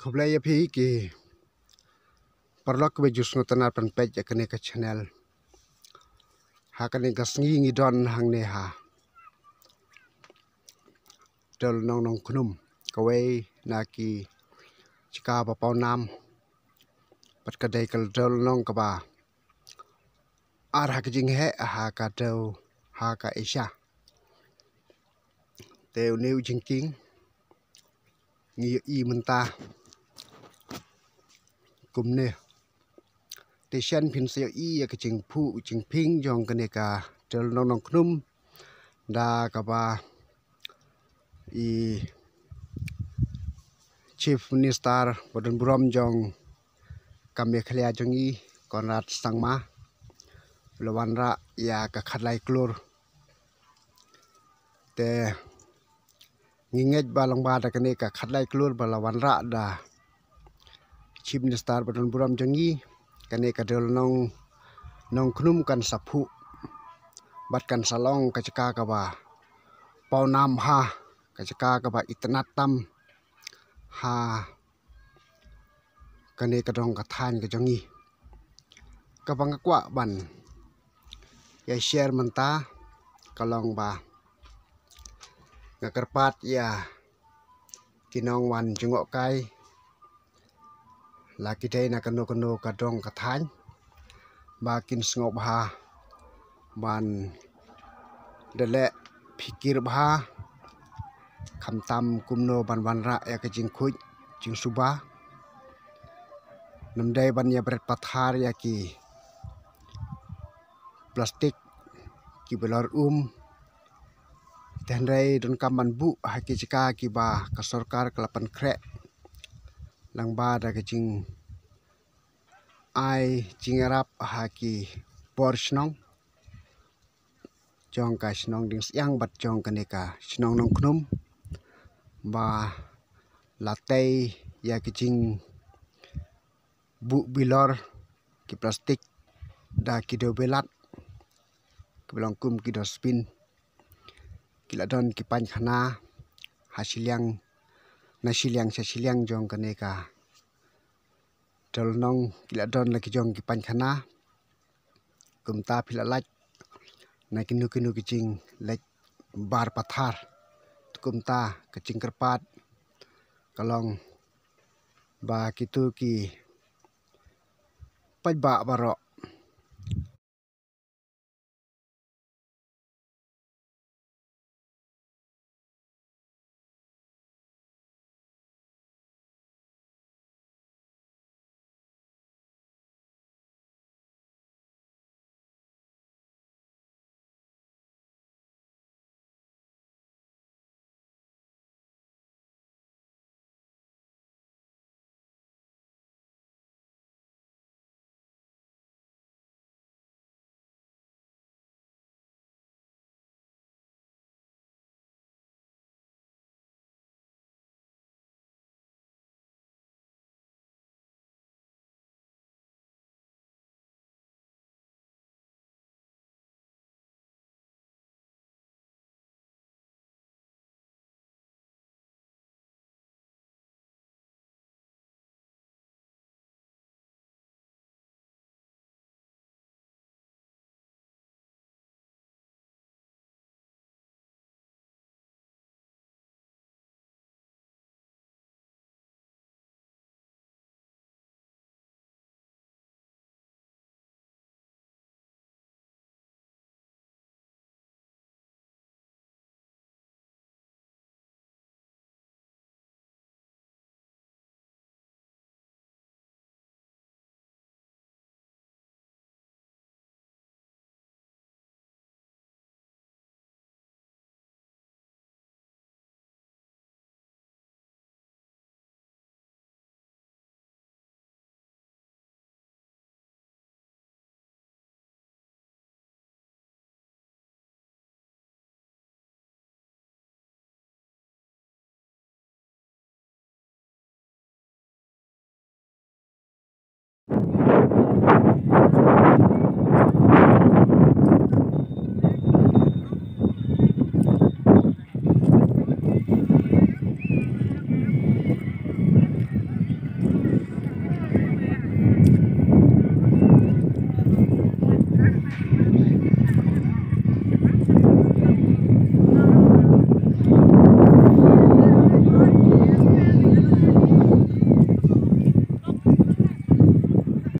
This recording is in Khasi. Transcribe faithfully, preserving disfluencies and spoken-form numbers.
Khublei ïa phi ki paralok kiba ju sngewtynnad ban peit ïa kane ka channel. Ha kane ka sngi ngi don hangne ha Dewlynnong Nongkhnum, kawei na ki jaka ba pawnam bad ka dei ka dewlynnong kaba ar ha ka jingheh ha ka dew, ha ka Asia. Te une u jingkieng ngi ïohi mynta kumne. Te shen phin sa ïohi ïa ka jingphuh jingphieng jong kane ka Dewlynnong Nongkhnum da kaba i Chief Minister ba don burom jong ka Meghalaya jong ngi, Conrad Sangma, u la wanrah ïa ka khatlai klur. Te ngi ngeit ba lyngba da kane ka khatlai klur ba la wanrah da Chief Minister ba don burom jong ngi, kane ka Dewlynnong Nongkhnum kan sa phuh bad kan sa long ka jaka kaba pawnam ha, ka jaka kaba itynnad tam ha kane ka dong ka thaiñ ka jong ngi. Kaba nga kwah ban ïa share mynta ka long ba nga kyrpad ïa ki nongwan jngohkai, la ki dei na kano kano ka dong ka thaiñ, ba kin sngewbha ban da leh phikir bha, khamtam kumno ban wanrah ïa ka jingkhuid jingsuba. Ym dei ban ïa bret pathar ïa ki plastik kiba lor um. Te hynrei donkam ban buh ha ki jaka kiba ka sorkar ka la pynkhreh lyngba da ka jingai jingïarap ha ki bor shnong jong ka shnong Diengsyang bad jong kane ka shnong Nongkhnum, ba la tei ïa ki jingbuh bilor ki plastik da ki dewbilat kiba long kum ki dustbin. Ki la don ki paiñkhana ha shiliang, na shiliang sha shiliang jong kane ka Dewlynnong, ki la don la ki jong ki paiñkhana. Kumta phi la lait na kino kino ki jingleit bar pathar. Kumta ka jingkyrpad ka long ba kito ki paidbah baroh